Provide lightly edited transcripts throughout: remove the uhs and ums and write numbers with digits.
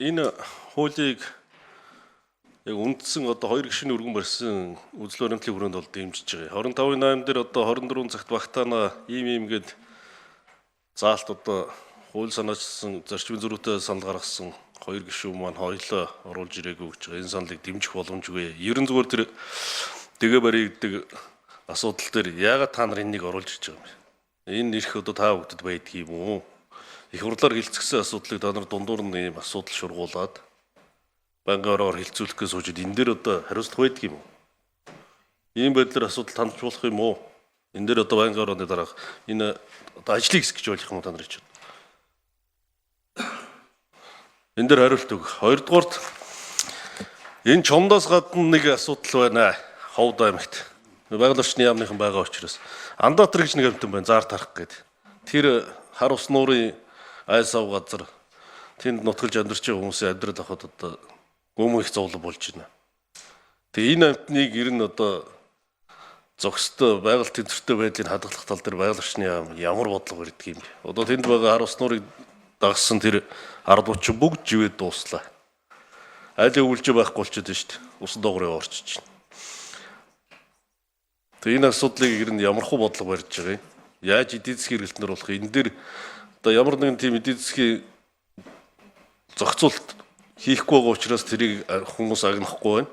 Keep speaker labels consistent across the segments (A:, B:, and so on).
A: Энэ хуулийг яг үндсэн одоо хоёр гишүүний өргөн барьсан үзэл баримтлалын хүрээнд бол дэмжиж байгаа. 25-ын 8 дээр одоо 24 цагт багтаана ийм ийм гээд заалт одоо хууль санаачилсан зарчмын зөрүүтэй санал гаргасан хоёр гишүүн маань хоёлоо оруулж ирээгүй гэж байгаа. Энэ саналыг дэмжих боломжгүй. Ерөн зүгээр тэр дэгэ барь гэдэг асуудал дээр яагаад та нар энэнийг оруулж ирж байгаа юм бэ? Энэ нэрх одоо та бүгдэд байдаг юм уу? Их хурлаар хилцгсэн асуудлыг та нар дундуур нь ийм асуудал шургуулад байнгын ороор хилцүүлэх гэж суужид энэ дээр одоо хариуцлага байдаг юм уу? Ийм байдлаар асуудал тандж болох юм уу? Энэ дээр одоо байнгын орооны дараах энэ одоо ажлыг хэсэг гэж ойлгох юм уу та нар чинь? Энэ дээр хариулт өг. Хоёрдугаарт энэ чомдоос гадна нэг асуудал байна. Ховд аймагт. Байгаль орчны яамныхан байгаа учраас Андаатар гэж нэг амьтан байна. Заар тарах гээд. Тэр хар ус нуурын айсав газар тэнд нутгалж амьдарч байгаа хүмүүсийн амьдрал авахд одоо гүмэн их зовлон болж байна. Тэгээ энэ амьтныг ер нь одоо зохистой байгаль тэнцвэртэй байдлыг хадгалах тал дээр байгаль орчны яам ямар бодлого барьдаг юм бэ? Одоо тэнд байгаа хар ус нуурыг дагсан тэр ардууд чинь бүгд живээд дууслаа. Аль өвлж байхгүй болчиход байна шүү дээ. Усан доогоор орчиж байна. Тэгээ энэ асуудлыг ер нь ямар хуу бодлого барьж байгаа юм? Яаж эдийн засгийн хэрэглэлтнэр болох юм? Энэ дээр одоо ямар нэгэн тийм эдийн засгийн зохицуулалт хийхгүй байгаа учраас тэрийг хүмүүс агнахгүй байна.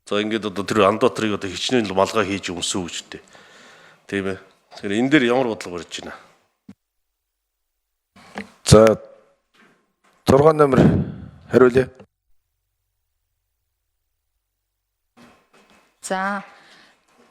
A: За ингээд одоо тэр андаатрыг одоо хичнээн малгай хийж өмсөө гэж дээ. Тийм ээ. Тэгэхээр энэ дээр ямар бодлого барьж байна?
B: За 6 номер хариулъя.
C: За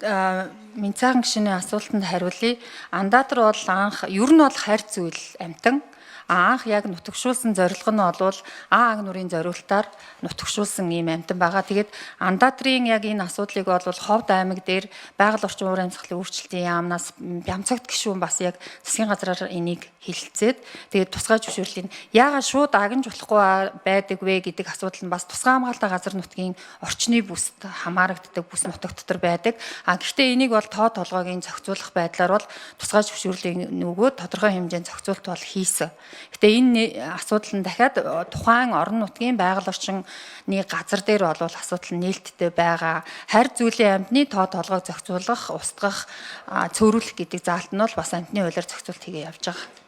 C: Минцаахан гишүүний асуултанд хариулъя. Андаатар бол анх ер нь бол хайр зүйл амтан. Анх яг нутагшуулсан зорилго нь бол А аг нурын зориултаар нутагшуулсан ийм амтан байгаа. Тэгээд андаатрын яг энэ асуудлыг бол Ховд аймаг дээр байгаль орчин уур амьсгалын өөрчлөлтийн яамнаас Бямцагт гишүүн бас яг засгийн газраар энийг хилцээд тэгээд тусгай зөвшөөрлийг яагаад шууд агнж болохгүй байдаг вэ гэдэг асуудал нь бас тусгай хамгаалалтаа газар нутгийн орчны бүст хамаарагддаг бүс нутаг дотор байдаг. А гэхдээ энийг бол тоо толгойг зохицуулах байдлаар бол тусгай зөвшөөрлийн нөгөө тодорхой хэмжээнд зохицуулт бол хийсэн. Гэтэ энэ асуудал нь дахиад тухайн орон нутгийн байгаль орчны газар дээр бол асуудал нь нээлттэй байгаа. Харь зүйлийн амьтны тоо толгойг зохицуулах, устгах, цөөрүүлэх гэдэг заалт нь бол бас амьтны хуулиар зохицуулт хийгээ явж байгаа.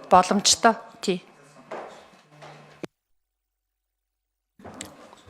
C: Боломжтой. Тий.